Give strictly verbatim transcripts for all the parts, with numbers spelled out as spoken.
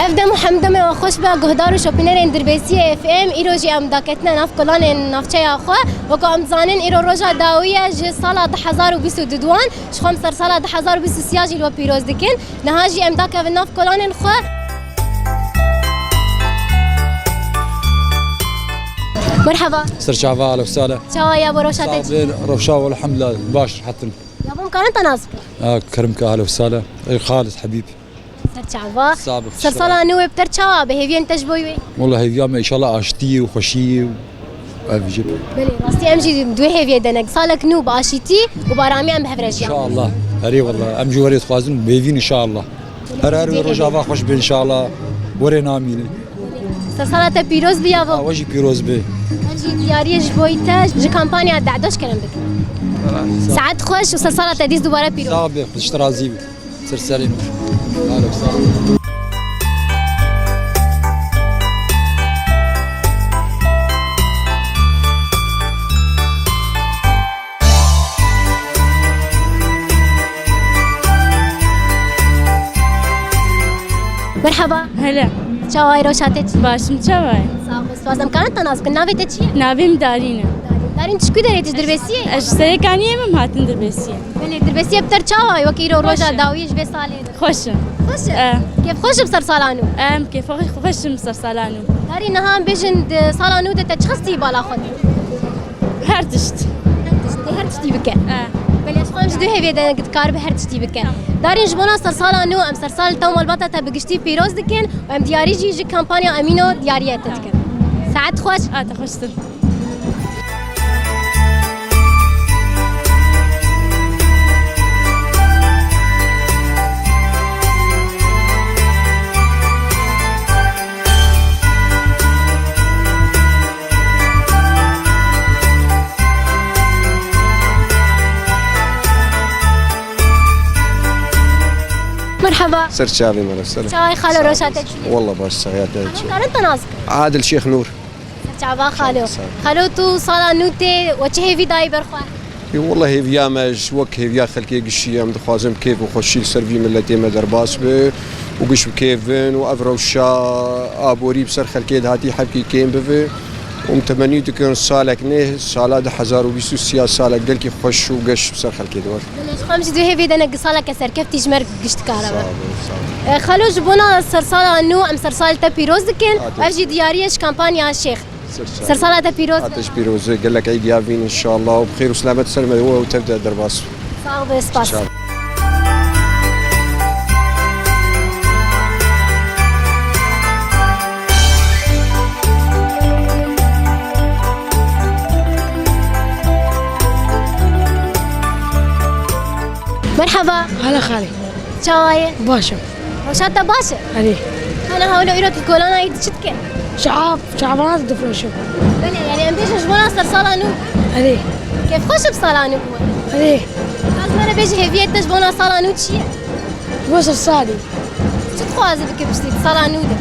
Ev dem û hemdemê we xweş be, guhdar û şopînerên Dirbêsiyê F M. Îro jî em daketine nav kolanên navçeya xwe. Weke em dizanin, îro roja dawî ye ji sala du hezar û bîst û du wan. Ji xwe em ser sala du hezar û bîst û sê jî li we pîroz dikin. Niha jî em dakevin nav kolanên xwe. Merhaba. Ser çava, ahla we sahla. Çawa ye bo rewşa te çi? Sağ ol, rewşa we elhamdulillah, baş, rehet im. Ya bo em karin te nas bikin? Ya, kerim ke, ahla we sahla. Ey Xalid Habîb. Ser çava. Sağ ol. Ser sala nû wê bi te re çawa be, hêviyên te ji bo wê? Wela hêviya me înşallah aştî û xweşî û ev jî. Belê, rastî em jî di wê hêviyê de ne. Salek nû bi aşîtî û bi aramî em bi hev re jiyan. Înşallah. Erê wela. Em jî werê dixwazin û hêvîn înşallah. Her her wê rojava xweş be înşallah. Werê namîne. Ser sala te pîroz be ya bo. Ha, we jî pîroz be. Em jî diyariyê ji bo te ji kampanya Dehdoş kerem dikin. Saet xweş û ser sala te dîs dubare pîroz. Sağ be, Xwedê ji te razî be. Ser serê min. Alo, sağ ol. Merhaba. Hele. Çawa ye, rewşa te çi? Baş im, çawa ye? Sağ ol, spas. Em karin te nas bikin? Navê te çi ye? Navê min Darîn e. Darîn. Darîn, tu ji ku derê, tu ji Dirbêsiyê? Ez ji Serêkaniyê me, em hatin Dirbêsiyê. Belê, Dirbêsiyê bi te re çawa ye? Wekî îro roja dawî ji vê salê de. Xweş e. Xweş e? E. Kêfxweş e bi ser sala nû? Em kêfxweş, xweş im bi ser sala nû. Darîn, niha em bêjin di sala nû de te çi xistî bala xwe de? Her tişt. Her tişt, her tiştî bike. E. Belê, ez xwe em ji du hêviyê de dikaribe her tiştî bike. Tamam. Darîn, ji bona ser sala nû em ser sal te û malbata te bi giştî pîroz dikin û em diyarî jî ji kampanya Emîno diyariye te dikin. Saet xweş. A te xweştir. Merhaba. Ser çavê me, ser. Çawa ye xalo, rewşa te çi? Walla baş, sahiya te çi? Karin te nas bikin? Adil Şêx Nûr. Ser çava xalo. Sağ ol. Xalo, tu sala nû tê, we çi hêvî dayî ber xwe? Ê, wela hêviya me ji wek hêviya xelkê gişî ye, em dixwazin bi kêf û xweşî li ser vî miletê me derbas be û giş bi kêf bin û ev rewşa aborî bi ser xelkê de hatî hevkî kêm bibe û em temennî dikin salek nê, sala du hezar û bîst û sê salek gelkî xweş û geş bi ser xelkê de were. Belê, ji xwe em jî di hêvê de ne, saleke serkeftî ji me re giş dikare be. Sağ ol, sağ ol. E, xalo, ji bona sersala nû em sersal te pîroz dikin. Hatî. Ev jî diyarî ye ji kampanya Şêx. Ser çavê. Sersala te pîroz be. Te jî pîroz be, gelek îdiya vîn înşallah û bi xêr û selamet ser me û ew tev de derbas. Sağ ol, spas. Çav. Merhaba. Hala xalê. Çawa ye? Baş im. Rewşa te baş e? Erê. Hana hewlo îro tu kolana yî çi dike? Çav, çavana difroşim. Belê, yani em bêjin ji bona ser sala nû. Erê. Kêfxweş e bi sala nû bû. Erê. Ez me re bêjî hêviyê te ji bona sala nû çi ye? Ji bo ser salê. Çi dixwazî bike piştî sala nû de?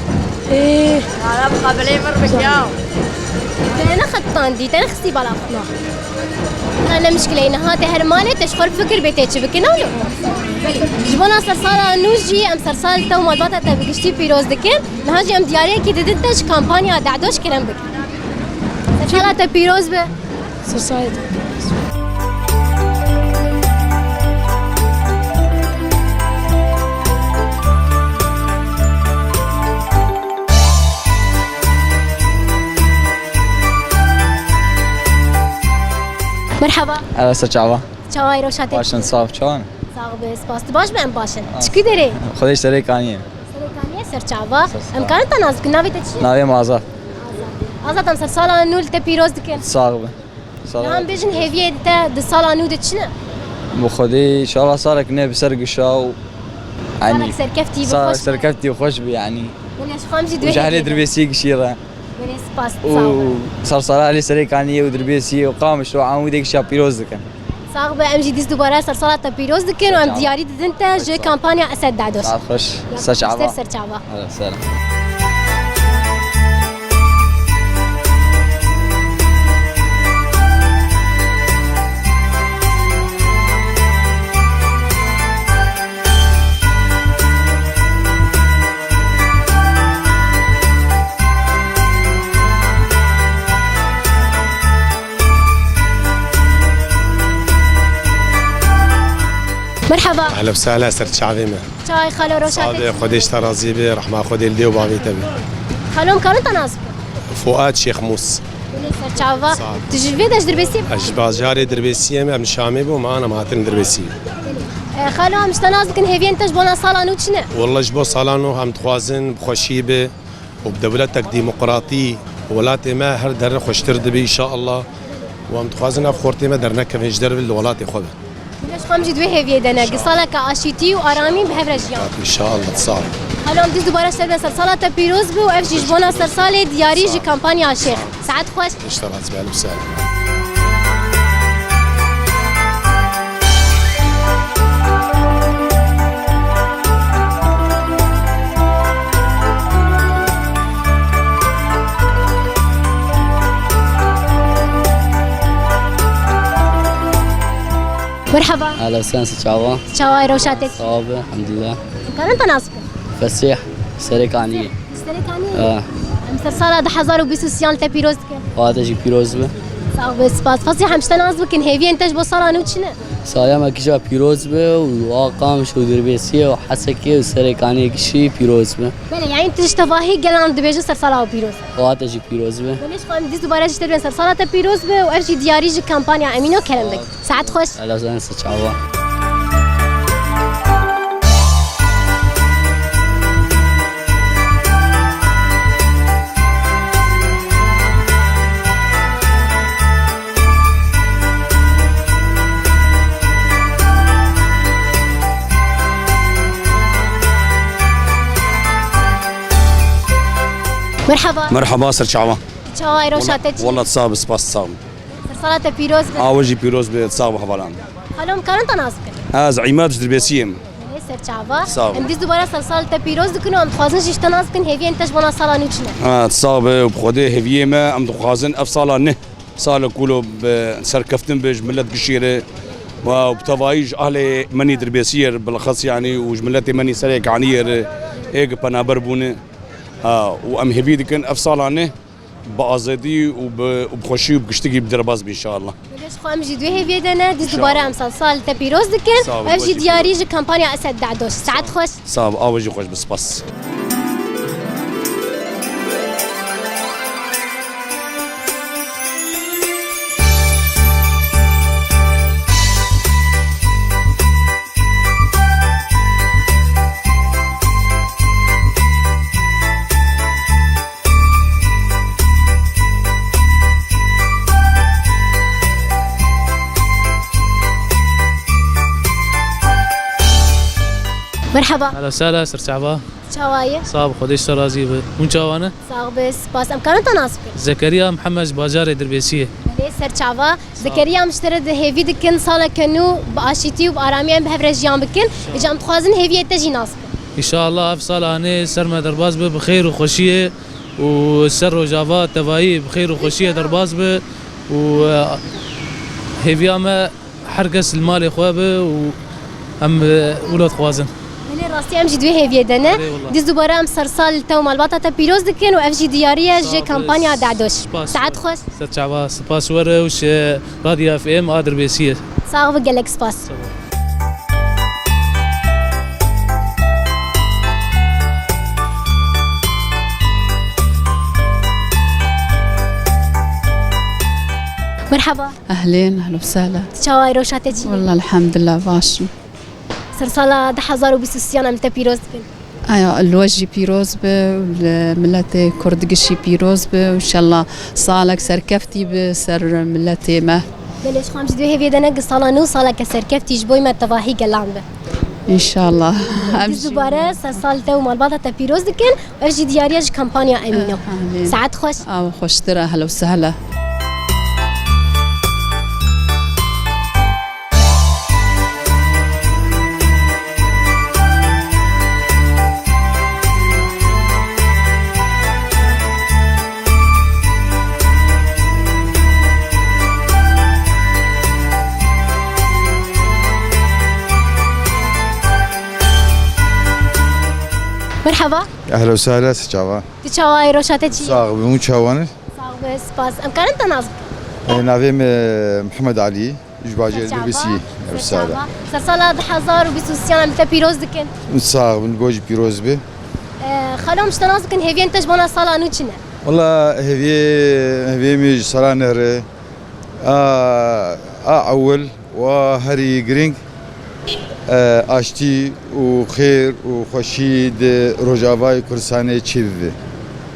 Ee. Ara muqabileyê min ribik ya. Te nexetandî, te nexistî bala xwe? Na. Na ne mişkileyê, niha te her malê te ji xwe fikir bê tê çi bike, ne wilo? Ji bona sersala nû jî em sersal te û malbata te bi giştî pîroz dikin. Niha jî em diyariyekê didin te ji kampanya Dehdoş kerem bikin. Sersala te pîroz be. Sersala te pîroz be. Merhaba. Eve ser çava. Çawa ye, rewşa te? Baş in, sağ ol, çawa ne? Sağ ol, spas. Tu baş be, em baş in. Çi ku derê? Xwedê Serêkaniyê. Serêkaniyê, ser çava. Ser çava. Em karin te nas bikin, navê te çi ye? Navê min Azad. Azad. Azad, em sersala nû li te pîroz dikin. Sağ be. Niha em bêjin hêviyên te di sala nû de çi ne? Bi Xwedê, înşallah salek nê bi ser gişa û, salek serkeftî bi xweş be. Salek serkeftî û xweş be, yanî. Belê, ji xwe em jî dê hêviyê te. Û ji ahlê Dirbêsiyê gişî re. Belê, spas, sağ ol. Û sersala ahlê Serêkaniyê û Dirbêsiyê û Qamişlo û Amûdê gişa pîroz dikin. Sax be, em jî dîs dubare sersala te pîroz dikin û em diyarî didin te ji kampanya Esed Dehdoş. Saet xweş. Ser çava. Ser çava. Selam. Ehlen we sehlen, ser çavê me. Çawa ye xalo, roşa te? Sağ ol, Xwedê ji te razî be, rehma Xwedê li dê û bavê te be. Xalo, em karin te nas bikin? Fuat Şêxmûs. Belê, ser çava. Sağ ol. Tu ji vê de ji Dirbêsiyê? Ez ji bajarê Dirbêsiyê me, em li Şamê bûn, me an em hatin Dirbêsiyê. E, xalo, em ji te nas bikin, hêviyên te ji bona sala nû çi ne? Walla ji bo sala nû em dixwazin bi xweşî be û bi dewletek demokratî welatê me her der xweştir dibe înşallah. Û em dixwazin ev xortê me dernekevin ji derve li welatê xwe be. Belê, ji xwe em jî di wê hêviyê de ne. Sağ ol. Saleke aşîtî û aramî bi hev re jiyan. Înşallah, sağ ol. Xalo, em dîs dubare ser be, sersala te pîroz be û ev jî ji bona sersalê diyarî ji kampanya Şêx. Saet xweş. Ji te razî be, Ehlen we sehlen. Merhaba. Ehlen we sehlen, ser çava. Çawa ye, roşa te? Sağ ol, elhamdülillah. Karin te nas bikin? Fesîh, Serêkaniyê. Serêkaniyê? Ha. Em sersala du hezar û bîst û sêyan li te pîroz dikin. Xwedê te jî pîroz be. Sağ ol, spas. Fesîh, em ji te nas bikin, hêviyên te ji bo sala nû çi ne? Sala me kîja pîroz be û a Qamişlo û Dirbêsiyê û Hesekê û Serêkaniyê kişî pîroz be. Belê, yanî tu ji tevahî gelan dibêjin sersala we pîroz. Xwedê te jî pîroz be. Belê, ji xwe em dîs dubare ji te dibên sersala te pîroz be û ev jî diyarî ji kampanya Emîno, kerem dikin. Saet xweş. Ehlen we sehlen, ser çava. Merhaba. Merhaba, ser çava. Çawa ye, roşa te çi? Walla, walla sax be, spas, sax be. Sersala te pîroz be. A we jî pîroz be, sax be hevalan. Xalo, em karin te nas bikin? Ez Îmad, ji Dirbêsiyê me. Belê, ser çava. Sağ ol. Em dîs dubare sersala te pîroz dikin û em dixwazin jî ji te nas bikin, hêviyên te ji bona sala nû çi ne? Ha, sax be û bi Xwedê hêviyê me, em dixwazin ev sala neh, sala ku lo bi serkeftin be ji milet gişî re, û bi tevahî ji ahlê menî Dirbêsiyê re, bilexes yanî û ji miletê menî Serêkaniyê re, ê ki penaber bûne. Ha, û em hêvî dikin ev sala neh bi azadî û bi, û bi xweşî û bi giştikî bi derbas be înşallah. Belê, ji xwe em jî di wê hêviyê de ne. Dîs dubare em sersala te pîroz dikin. Sağ ol, ev jî diyarî ji kampanya Esed Dehdoş. Saet xweş. Sağ ol, a we jî xweş be, spas. Merhaba. Ehlen we sehlen, ser çava. Çawa ye? Sax be, Xwedê ji te razî be. Hûn çawa ne? Sax be, spas. Em karin te nas bikin? Zekeriya Mihemed, ji bajarê Dirbêsiyê. Belê, ser çava. Zekeriya, em ji te re di hêvî dikin, saleke nû bi aşîtî û bi aramî em bi hev re jiyan bikin. Îca em dixwazin hêviyê te jî nas bikin. Înşallah ev sala nê ser me derbas be bi xêr û xweşiyê û ser Rojava tevayî bi xêr û xweşiyê derbas be û, e, hêviya me her kes li malê xwe be û em, e, wilo dixwazin. Belê, rastî em jî di wê hêviyê de ne. Belê, wallah. Dîs dubare em sersal te û malbata te pîroz dikin û ev jî diyarî ye ji kampanya Dehdoş. Saet xweş. Ser çava, spas we re û ji Radyo F M a Dirbêsiyê. Sax be, gelek spas. Merhaba. Ehlên, ehlen we sehlen. Çawa ye, roşa te cî? Wallah, elhamdülillah, baş im. Sersala du hezar û bîst û sêyan em li te pîroz dikin. Aya, li we jî pîroz be, li miletê Kurd gişî pîroz be. Înşallah salek serkeftî be ser miletê me. Belê, ji xwe em jî di wê hêviyê de ne, gi sala nû saleke serkeftî ji bo me tevahî gelan be. Înşallah. Em jî dubare sersal te û malbata te pîroz dikin. Ev jî diyariya ji kampanya Emîno. Eh, amîn. Saet xweş. Aw, xweştir e, ehlen we sehlen. Merhaba. Ehlen we sehlen, çawa? Tu çawa yî, roşa te çi ye? Sax be, hûn çawa ne? Sax be, spas. Em karin te nas bikin? E, navê me Mihemed Alî. Ji bajêr Dirbisî. Ev sala. Sersala du hezar û bîst û sêyan em li te pîroz dikin. Sax bin, bo jî pîroz be. Ee, Xalo, em ji te nas bikin, hêviyên te ji bona sala nû çi ne? Wala hêviyê, hêviyê min ji sala nehre a, a ewil û a herî girîng, e, aştî û xêr û xweşî di Rojavayê Kurdistanê çêbibe.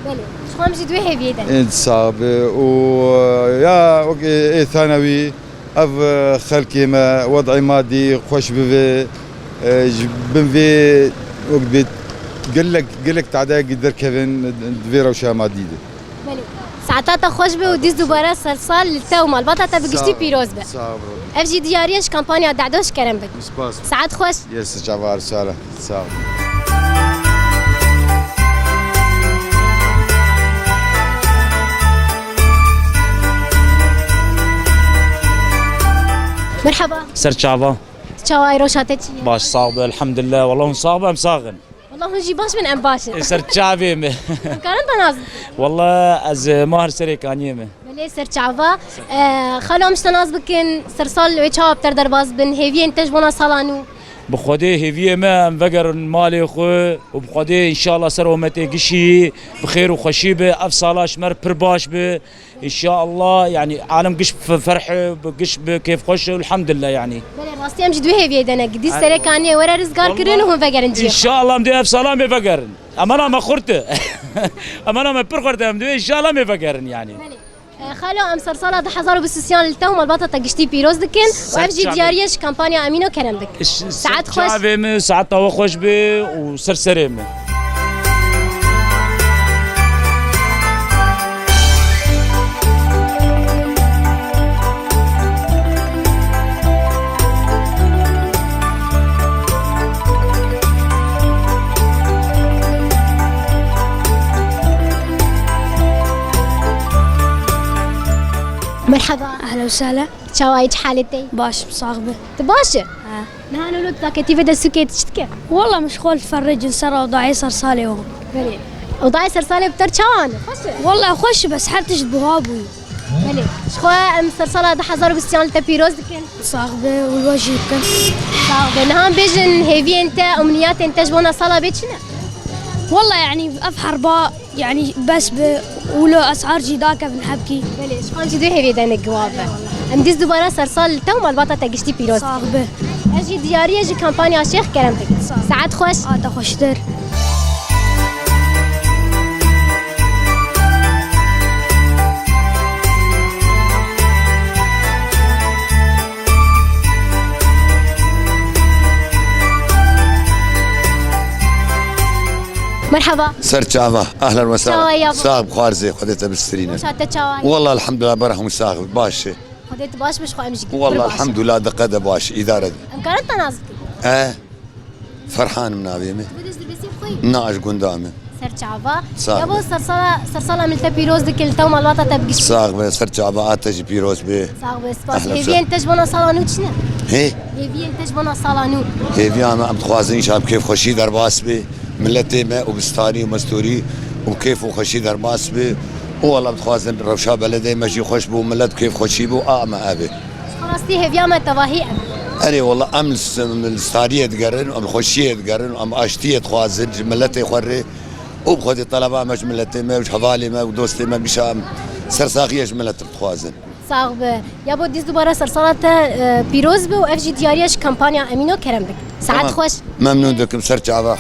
Belê. Ji xwe em jî di wê hêviyê de ne. Ê, sax be û, e, ya wek ê, ê thanewî, ev, e, xelkê me, wed'ê madî xweş bibe, e, ji bin vê wek bê gelek, gelek tadeyekî derkevin di vê rewşa madî de. Belê. Saeta te xweş be û dîs dubare sersal li te û malbata te bi giştî pîroz be. Sağ ol. Ev jî diyariye ji kampanya Dehdoş kerem bik. Spas. Saet xweş. Yes, çavar sara. Sağ ol. Merhaba. Ser çava. Çawayî, roşa te çi ye? Baş, sağ be, elhamdülillah. Wala hûn sağ be, em sax in. Wala hûn jî baş bin, em baş in. Ê, ser çavê me. Em karin te nas bikin? Wala ez, e, Mahir Serêkaniyê me. Belê, ser çava. E, Xalo, em ji te nas bikin, sersal wê çawa bi te re derbas bin, hêviyên te ji bona sala nû? Bi Xwedê hêviyê me em vegerin malê xwe û bi Xwedê înşallah ser ometê gişî bi xêr û xweşî be, ev sala ji me re pir baş be. Înşallah, yanî alem giş bi ferh, bi giş bi kêfxweş, elhamdülillah yanî. Belê, rastî em jî di wê hêviyê de ne. Gidî Serêkaniyê were rizgar kirin û hûn vegerin cihê xwe. Înşallah em dê ev sala em ê vegerin. Emana me xurt e. Emana me pir xurt e, em dê înşallah em ê vegerin yanî. Belê. E, Xalo, em sersala du hezar û bîst û sêyan li te û malbata te giştî pîroz dikin û ev jî diyariye ji kampanya Emîno kerem bik. Saet xweş. Çavê min, saeta we xweş be û ser serê min. Merhaba. Ehlen we sehlen. Çawa yî, çi halê te? Baş im, sax be. Tu baş î? He. Niha nû tu daketî vê de sûkê tu çi dike? Walla min ji xwe li ferrecin ser odayê ser salê wan. Belê. Odayê ser salê bi te re çawa ne? Xweş e? Walla xweş e, bes her tişt buha bûyî. Belê. Ji xwe em sersala du hezar û bîst yan li te pîroz dikin. Sax be, û we jî dikin. Sax be. Niha bêjin hêviyên te, umniyatên te ji bona sala bê çi ne? Walla, yanî, ev herba, yanî, bes bi, wilo esar jî dakevin hebkî. Belê, ji xwe em jî dê hêviyê de ne giwa be. Em dîs dubara sersal li te û malbata te giştî pîroz. Sax be. Ez jî diyariyê ji kampanya Şêx Kerem dikim. Sax. Saet xweş. A te xweştir. Merhaba. Ser çava. Ahlen ve sahlen. Çawa ya bu? Sağ ol, xwarzê, Xwedê te bistirîne. Roşa te çawa ye? Wallah, elhamdülillah, berahmû sağ ol, baş e. Xwedê tu baş biş, xwe em jî Wallah, pir baş. Elhamdülillah, diqe de baş, îdare de. Em karin te nas bikin? E? Ferhan im navê min. Tu bidij di besî xwe yî? Na, ji gunda min. Ser çava. Sağ ol. Ya bo sersala, sersala min te pîroz dikin, li te û malbata te bigişt. Sağ be, ser çava, a te jî pîroz be. Sağ be, spas. Ahlen sahlen. Hêviyên te ji bona sala nû çi ne? He? Hêviyên te ji bona sala nû? Hêviya me, em dixwazin înşallah bi kêfxweşî derbas be. Miletê me û bi starî û mestorî û kêf û xweşî derbas be. Û wela dixwazin rewşa beledê me jî xweş bû, milet kêfxweşî bû, a me ev e. Rastî hêviya me tevahî ev. Erê wela em li s-, em li stariyê digerin, em li xweşiyê digerin, em aştiyê dixwazin ji miletê xwe rê. Û bi xwedê teleba me ji miletê me û ji hevalê me û dostê me bişa em sersaxiyê ji milet dixwazin. Sax be. Ya bo dîs dubare sersala te, e, pîroz be û ev jî diyariye ji kampanya Emîno kerem bik. Saet xweş. Tamam. Memnûn dikim, ser çava.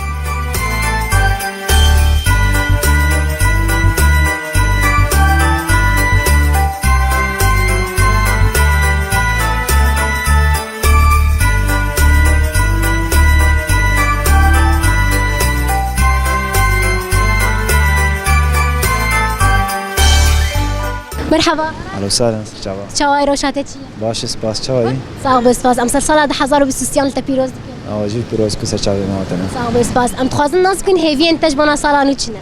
Merhaba. Alo, saren, çava. Çawa ye, roşa te çi ye? Baş e, spas, çawa yî? Sax be, spas. Em sersala du hezar û bîst û sêyan li te pîroz dikin. Awa jî pîroz ku ser çavê me hatine. Sax be, spas. Em dixwazin nas bikin hêviyên te ji bona sala nû çi ne?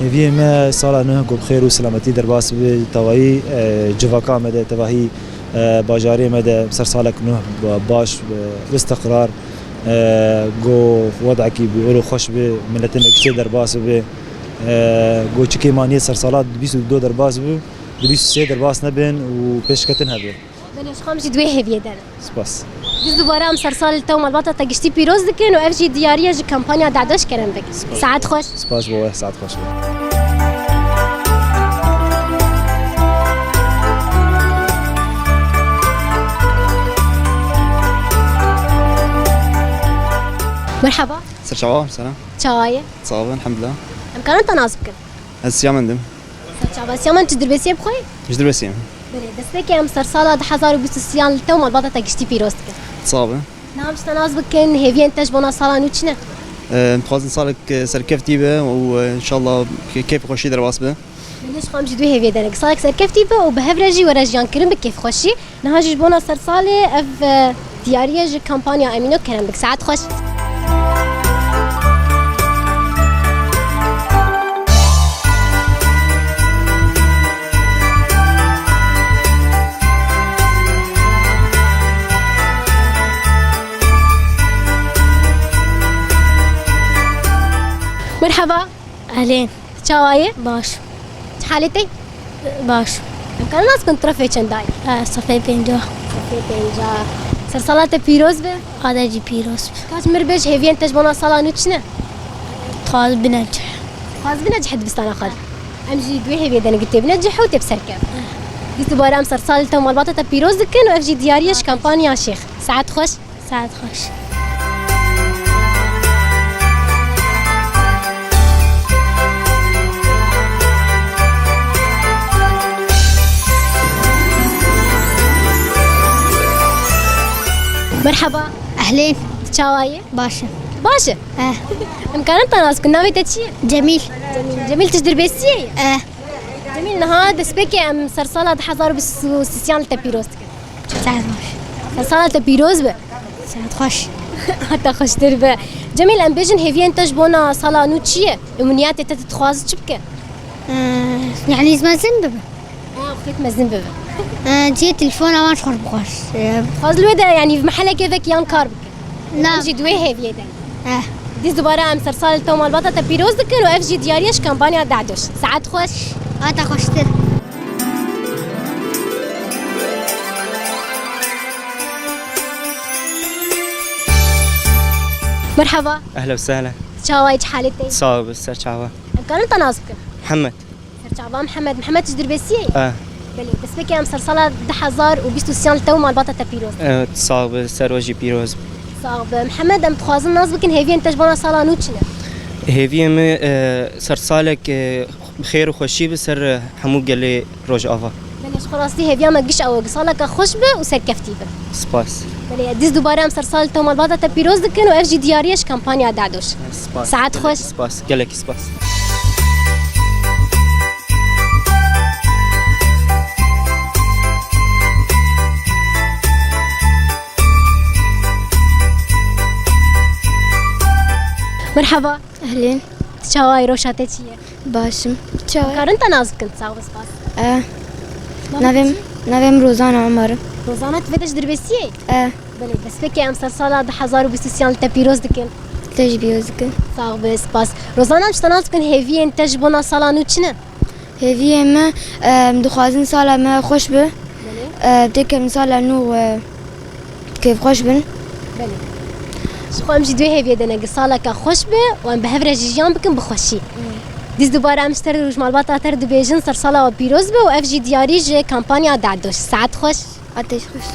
Hêviyê me sala nû ku bi xêr û selametî derbas bibe, tevahî, e, civaka me de, tevahî, e, bajarê me de ser salek nû ba-, baş, e, istiqrar, e, ku wedekî bi ûro xweş bi, miletê me giş tê derbas bibe, e, ku çi kêmaniyê sersala di bîst û du derbas bibe, di bîst û sê derbas nebin û pêşketin hebe. Belê, ji xwe em jî di wê hêviyê de ne. Spas. Dîs dubare em sersalê te û malbata te giştî pîroz dikin û ev jî diyariye ji kampanya Da'doş kerem bik. Spas. Saet xweş. Spas bo we, saet xweş bo. Merhaba. Ser çava, selam. Çawa ye? Sağ olun, elhamdülillah. Em karin te nas bikin? Ez Siyamen dim. Ser çava. Siyamen, tu dirbêsiyê bi xwe yî? Ji Dirbêsiyê me. Belê, destpêkê em sersala du hezar û bîst û sêyan li te û malbata te giştî pîroz dikin. Sağ be. Niha em ji te nas bikin, hêviyên te ji bona sala nû çi ne? Em dixwazin salek, e, serkeftî be û, e, înşallah kê-, kêf û xweşî derbas be. Belê, ji xwe em jî di wê hêviyê de ne. Salek serkeftî be û bi hev re jî were jiyankirin bi kêfxweşî. Niha jî ji bona sersalê ev, e, diyariye ji kampanya Emîno kerem bik. Saet xweş. Merhaba. Ehlên. Çawa ye? Baş. Çi halê te? Baş. Em karin nas bikin tu refê çenda yî? E, sefê pênca. Sefê pênca. Sersala te pîroz be. A te jî pîroz be. Ka ji mir bê ji hêviyên te ji bona sala nû çi ne? Dixwaz bine cih. Dixwaz bine cih dibistana xwe de. Em jî di wê hêviyê de ne, tê bine cih û tê bi serkev. Dîs dubare em sersalê te û malbata te pîroz dikin û ev jî diyariye ji kampanya Şêx. Saet xweş. Saet xweş. Merhaba. Ehlên. Çawa ye? Baş e. Baş e? Eh. Em karin te nas bikin, navê te çi ye? Cemîl. Cemîl. Cemîl, tu ji Dirbêsiyê yî? Eh. Cemîl, niha destpêkê em sersala du hezar û bîst û sêyan li te pîroz dikin. Saet xweş. Sersala te pîroz be. Saet xweş. Heta xweştir be. Cemîl, em bêjin hêviyên te ji bona sala nû çi ye? Umniyatê te, tu dixwazî çi bike? Ee, yani ez mezin bibe. Ha, xêt mezin bibe. Ee, cihê telefona wan ji xwe bixwaz. Ee, Xwaz li wê de, yanî, mehelekê vekî yan kar bike. Na. Em jî di wê hêviyê de. Eh. Dîs dubare em sersalê te û malbata te pîroz dikin û ev jî diyariye ji kampanya Da'doş. Saet xweş. Heta xweştir. Merhaba. Ehlen we sehlen. Çawa yî, çi halê te? Sağ ol, ser çava. Em karin te nas bikin? Mihemed. Serçava Mihemed. Mihemed, tu ji Dirbêsiyê yî? E. Belê, destpêkê em sersala du hezar û bîst û sêyan li te û malbata te pîroz. Evet, sağ be, ser we jî pîroz. Sağ be. Mihemed, em dixwazin nas bikin, hêviyên te ji bona sala nû çi ne? Hêviyê me, e, sersalek, e, bi xêr û xweşî bi ser, e, hemû gelê Rojava. Belê, ji xwe rastî hêviya me giş ew e, saleke xweş be û serkeftî be. Spas. Belê, dîs dubare em sersalê te û malbata te pîroz dikin û ev jî diyariye ji kampanya Da'doş. Spas. Saet xweş. Gelekî spas. Gelekî spas. Merhaba. Ehlên. Çawa yî, rewşa te çi ye? Baş im. Çawa? Karin te nas bikin, sax be, spas. E. Navê Navê min, çi? Navê min Rozana Omer e. Rozana, tu vê de ji Dirbêsiyê yî? E. Belê, destpêkê em sersala du hezar û bîst û sêyan li te pîroz dikin. Te jî pîroz dikin. Sax be, spas. Rozana, em ji te nas bikin, hêviyên te ji bona sala nû çi ne? Hêviyê me, em dixwazin sala me xweş be. Belê. E, têkevin sala nû, e, kêfxweş bin. Belê. Ji xwe em jî di wê hêviyê de ne, saleke xweş be û em bi hev re jî jiyan bikin bi xweşî. Dîs dubare em ji te re û ji malbata te re dibêjin, sersala we pîroz be û ev jî diyarî ji kampanya Da'doş. Saet xweş. Ateş xweş.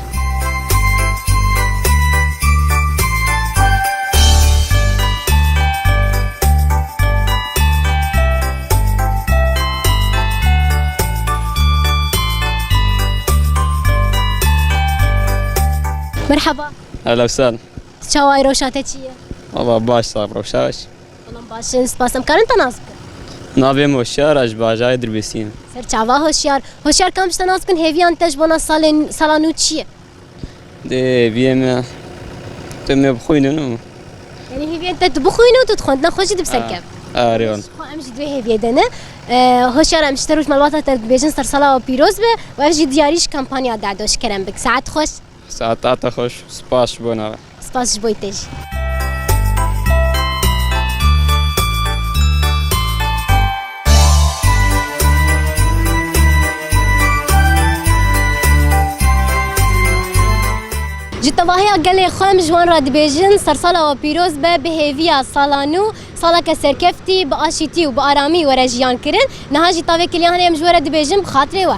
Merhaba. Ehlen we sehlen. Çawa yî, rewşa te çi ye? Valla baş, sax, rewşa baş. Olam baş in, spas. Em karin te nas bikin? Navê min Hoşyar, ez ji bajarê Dirbêsiyê me. Ser çava Hoşyar. Hoşyar, ka em ji te nas bikin, hêviyan te ji bona salên, sala nû çi ye? Dê hêviyê me, tu me bixwînin û. Yanî hêviyên te tu bixwînin û tu di xwendina xwe jî dibî serkev. A, a, rêwan. Xwe em jî di wê hêviyê de ne. E, Hoşyar, em ji te re û ji malbata te dibêjin, sersala we pîroz be û ev jî diyarî ji kampanya Da'doş kerem bik. Saet xweş. Saeta te xweş, spas ji bona we. Spas ji bo te jî. Ji tevahiya gelê xwe em ji wan re dibêjin, sersala we pîroz be, bi hêviya sala nû, saleke serkeftî, bi aşîtî û bi aramî were jiyan kirin. Niha jî tavê kiliyan hene em ji we re dibêjin, bi xatirê we.